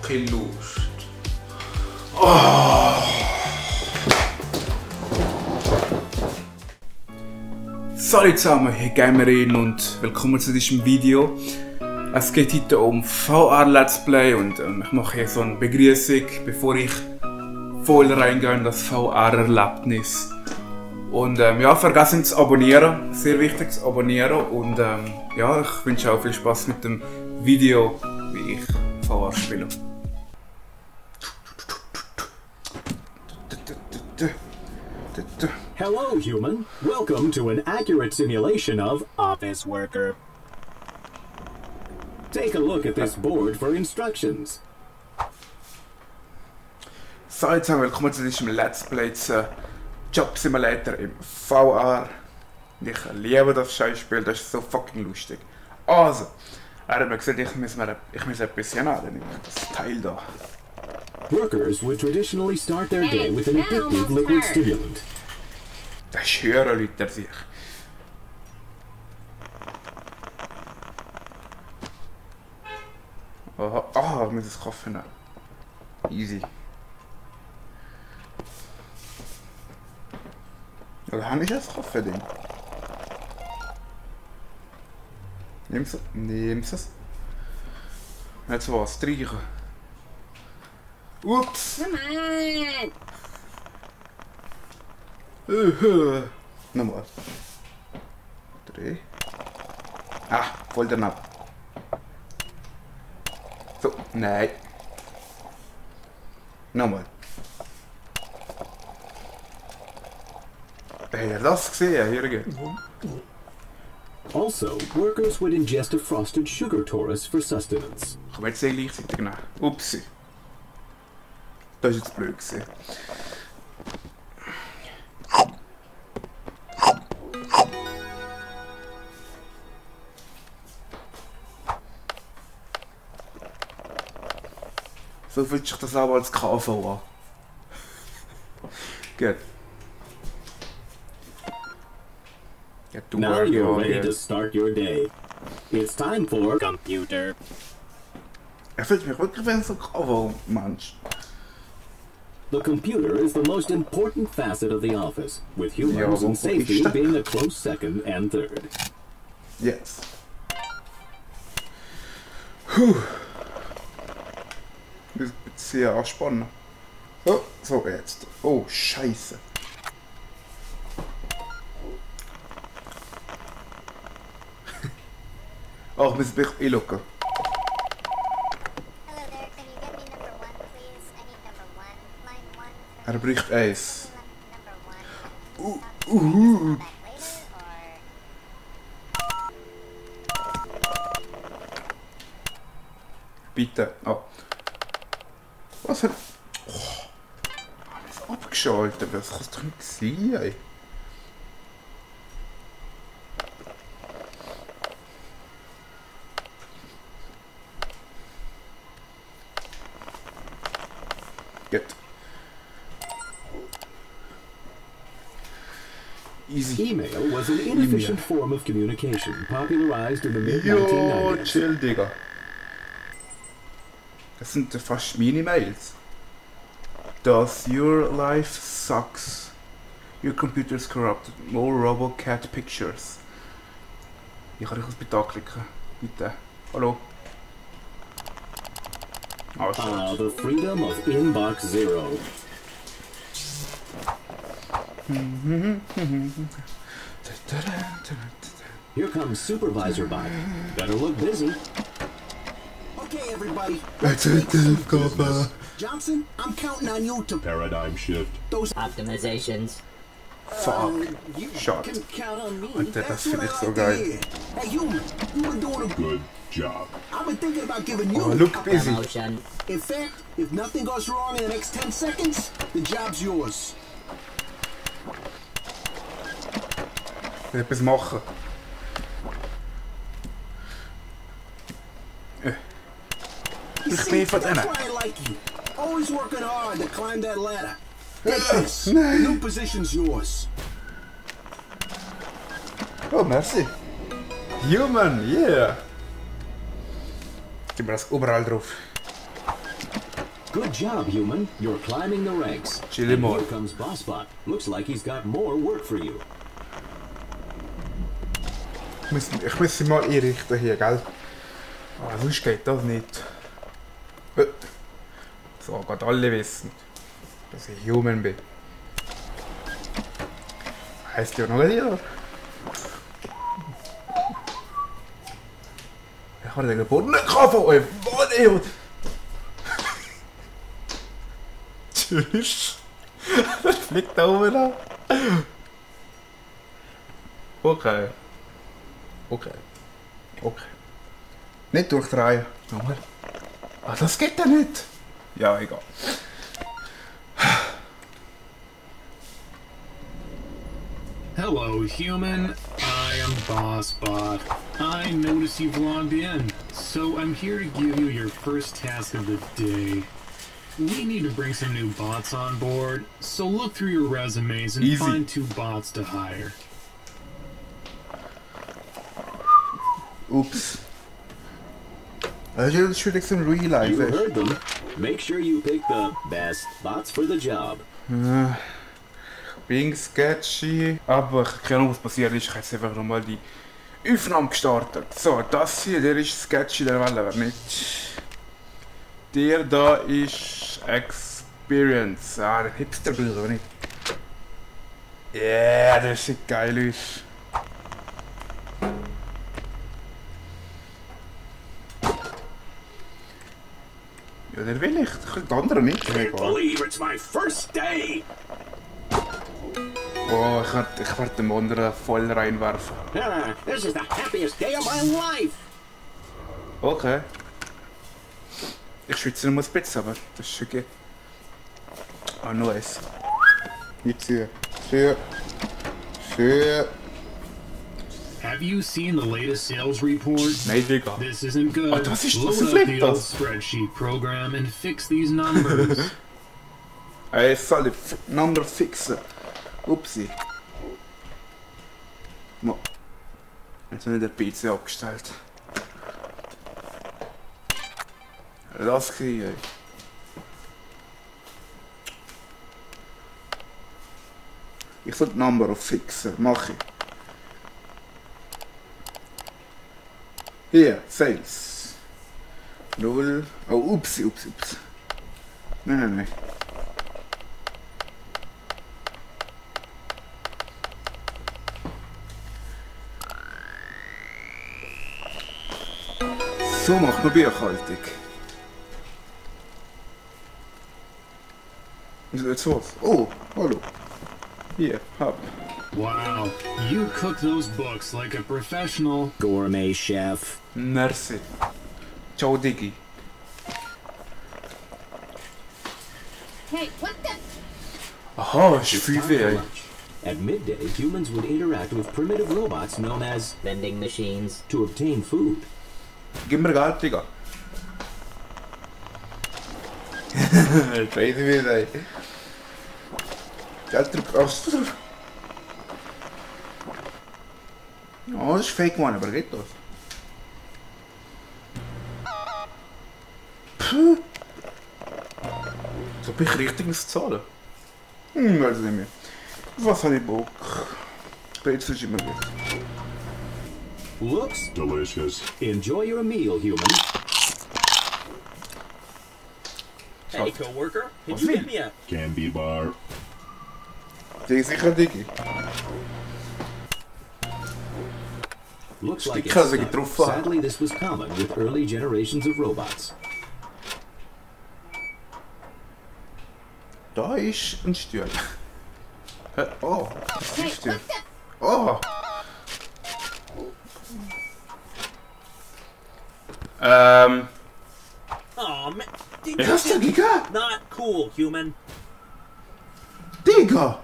keine Lust. Oh. Salut zusammen, hier Gamerin und willkommen zu diesem Video. Es geht heute um VR Let's Play und ich mache hier so eine Begrüßung, bevor ich voll reingehe in das VR-Erlebnis. Und ja, vergessen zu abonnieren, sehr wichtig zu abonnieren und ja, ich wünsche auch viel Spaß mit dem Video, wie ich VR spiele. Hello, human. Welcome to an accurate simulation of office worker. Take a look at this board for instructions. So, jetzt willkommen zu diesem Let's Play zu Job Simulator im VR. Ich liebe das Scheißspiel, das ist so fucking lustig. Also, er hat mir gesagt, ich muss etwas nehmen, das Teil da. Workers would traditionally start their day with an addictive liquid stimulant. Das hören Leute sich. Aha, ich muss es kaufen. Easy. Oder habe ich das kaufen denn? Nimm's es. Jetzt was, streichen. Ups! Nochmal. 3. Ah, voll daneben. So, nein. Nochmal. Habt ihr das gesehen? Hier geht. Also, workers would ingest a frosted sugar torus for sustenance. Ich werde es gleichzeitig nehmen. Upsi. Das ist jetzt blöd gewesen. So fühlt sich das aber als KV an. Gut. Now you're ready to start your day. It's time for computer. Er fühlt mich wirklich wie so ein KV-Mensch. The computer is the most important facet of the office, with humans and safety being a close second and third. Yes. Puh. Das wird sehr anspannend. Oh, so jetzt. Oh, Scheiße. Oh, ich muss mich einloggen. Er bricht eins. Bitte. Oh. Was hat... Oh. Alles abgeschaltet. Was kann es doch nicht sein? Gut. Easy. Email was an inefficient form of communication, popularized in the mid-1990s. Jo, chill, Digga. Das sind fast meine Mails. Does your life sucks? Your computer is corrupted. More Robocat pictures. Ich kann dich bitte anklicken. Bitte. Hallo. Oh, the freedom of Inbox Zero. Here comes Supervisor Bot. Better look busy. Okay, everybody. Johnson, I'm counting on you to Paradigm shift. those Optimizations. Fuck. you Shot. can count on me. Alter, das That's finde what ich I so like to geil. hear. Hey, human, you've been doing a Good job. I've been thinking about giving you Oh, a look busy. Promotion. In fact, if nothing goes wrong in the next 10 seconds, the job's yours. Ich will etwas machen. You Ich see, bin von that's denen. why I like you. Always working hard to climb that ladder. Take this. The new position's yours. Oh, merci. Human, yeah. Gib mir das überall drauf. Good job, human. You're climbing the ranks. Chill And mal. here comes Bossbot. Looks like he's got more work for you. Ich muss sie mal einrichten hier, gell? Ah, sonst geht das nicht. So, Gott, alle wissen, dass ich human bin. Heißt ja noch wieder. Ich habe den Boden nicht von euch. Tschüss. Das fliegt da oben an. Okay. Okay. Okay. Nicht durchdrehen. Nochmal. Ah, das geht ja nicht. Ja, egal. Hello, human. I am Bossbot. I notice you've logged in, so I'm here to give you your first task of the day. We need to bring some new bots on board, so look through your resumes and Easy. find 2 bots to hire. Oops. I should some real life. You heard them. Make sure you pick the best bots for the job. Bin sketchy. Aber ich habe keine Ahnung, was passiert ist. Ich habe jetzt einfach nochmal die Aufnahme gestartet. So, das hier, der ist sketchy, der will aber nicht. Der da ist Experience. Ah, der Hipster-Bild, aber nicht. Yeah, der sieht geil aus. Ja, der will ich. Die anderen nicht. Can't believe it's my first day. Oh, ich werde den anderen voll reinwerfen. This is the happiest day of my life. Okay. Ich schwitze nur ein bisschen, aber das ist schon gut. Ah, noch eins. Nicht sehr. Sehr. Sehr. Have you seen the latest sales report? Nein, Digga. This isn't good. Oh, das ist Load das up fliegt the old das. spreadsheet program and fix these numbers. Ich soll die Nummer fixen. Upsi. Mo. Jetzt habe ich den PC abgestellt. Das kriege ich. Ich soll die Nummer fixen. Mach ich. Hier, Sales. 0. Oh, upsi. Nein. So macht man Buchhaltung. Jetzt was? Oh, hallo. Hier, hab. Wow, you cook those books like a professional. Gourmet chef. Merci. Ciao, Diggi. Hey, what the? Aha, ist It's 5 time for ey. lunch. At midday, humans would interact with primitive robots known as Vending machines. to obtain food. Gib mir Geld, Digga. Scheiße wieder, ey. Geld drauf. Oh, das ist Fake One, aber geht das? Puh. So bin ich richtig ins Zahlen. Weiß nicht mehr. Was habe ich Bock? Brezel ist immer gut. Looks Delicious. Enjoy your meal, human. Hey, coworker, can Was you will? get me a Candy bar. Die ist sicher Diggi. Looks like Sticker it's sind stuck. getroffen. Sadly, this was common with early generations of robots. Da ist ein Stuhl. Oh, das ist ein Hey, Stuhl. what the? Oh! oh man, did Ja, you was denn, Digga? not cool, human? Digga!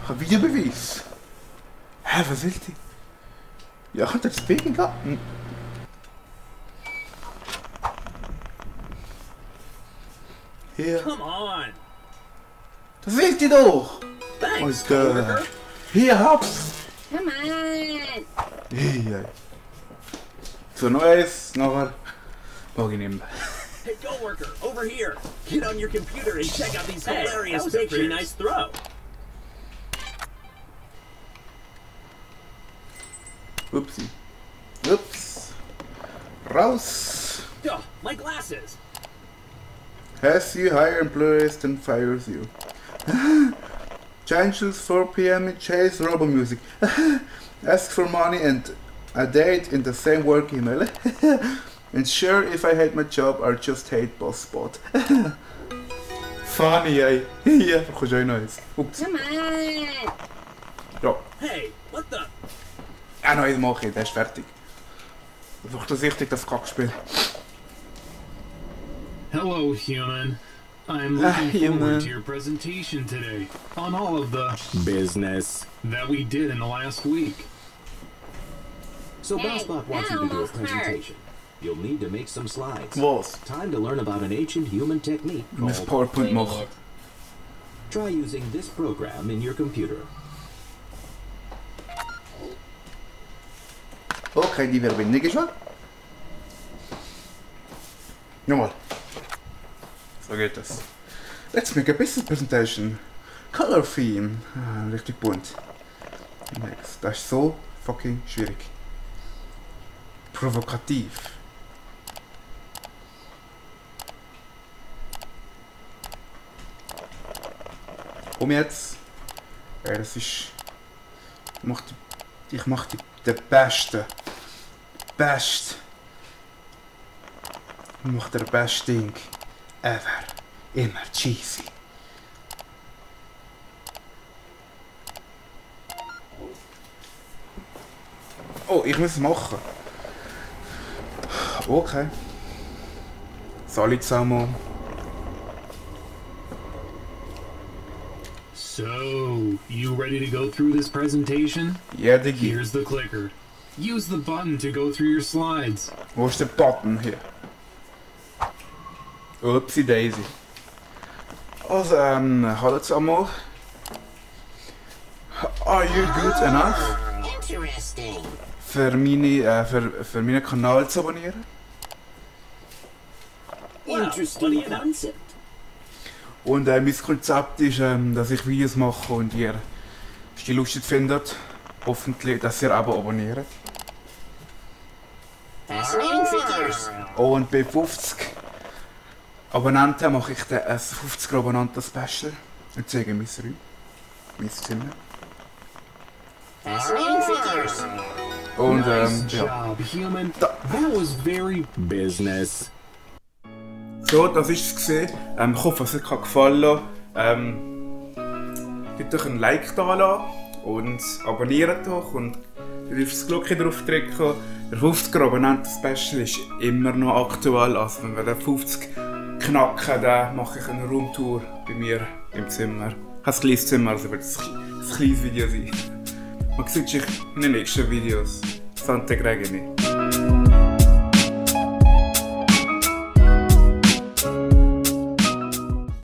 Ich habe Videobeweis. Hä, was will die? Ja, ich hab das Speaking gehabt. Hier. Come on. Das will die doch! Thanks, Und, coworker. hier, hab's! Come on. Hey. So, noch eins, nachher. Mag ich nicht mehr. Hey, coworker, over here. Get on your computer and check out these Hey, hilarious that was a pretty pictures. nice throw. Upsi. Ups. Raus. Oh, my glasses. Has you hire employees then fires you. Changes 4 p.m. in Chase Robo Music. Ask for money and a date in the same work email. And sure, if I hate my job, I just hate boss spot. Funny, ey. Ja, kommst du auch noch eins. Ups. Come on. Ja. Hey, what the? Auch noch eins mache ich, der ist fertig. Versuch das richtig, das Kackspiel. Hello, human. I'm looking human. forward to your presentation today on all of the Business. that we did in the last week. So Hey, Bossbot wants you that to do a almost hurt. presentation. You'll need to make some slides. Was? Time to learn about an ancient human technique Ich muss called... PowerPoint machen. Try using this program in your computer. Okay, die Verbindung ist weg. Nochmal. So geht das. Let's make a business presentation. Color theme. Ah, richtig bunt. Next. Das ist so fucking schwierig. Provokativ. Jetzt. Ja, das ist. Ich mach den besten. Best. Ich mach der beste Ding ever. Immer cheesy. Oh, ich muss es machen. Okay. Salut zusammen. So, you ready to go through this presentation? Ja, Digi. Here's the clicker. Use the button to go through your slides. Wo ist der Button hier? Upsi Daisy. Also, hallo zusammen. Are you good enough? Interesting. Für meinen Kanal zu abonnieren? Interesting concept. Und mein Konzept ist, dass ich Videos mache und ihr die lustig findet. Hoffentlich, dass ihr aber abonniert. Fascinating figures. Und bei 50 Abonnenten mache ich dann ein 50 Abonnenten Special und zeige mein Räum, mein Zimmer. Fascinating figures. Und Nice ja. job, human. That was very Business. So, das war es gesehen. Ich hoffe, es hat euch gefallen. Gebt euch ein Like da lassen und abonniert doch und ihr dürft das Glocke drauf drücken. Der 50er Abonnenten-Special ist immer noch aktuell. Also wenn wir den 50 knacken, dann mache ich eine Roomtour bei mir im Zimmer. Ich habe ein kleines Zimmer, also wird es ein kleines Video sein. Man sieht sich in den nächsten Videos. Santé, Gregini.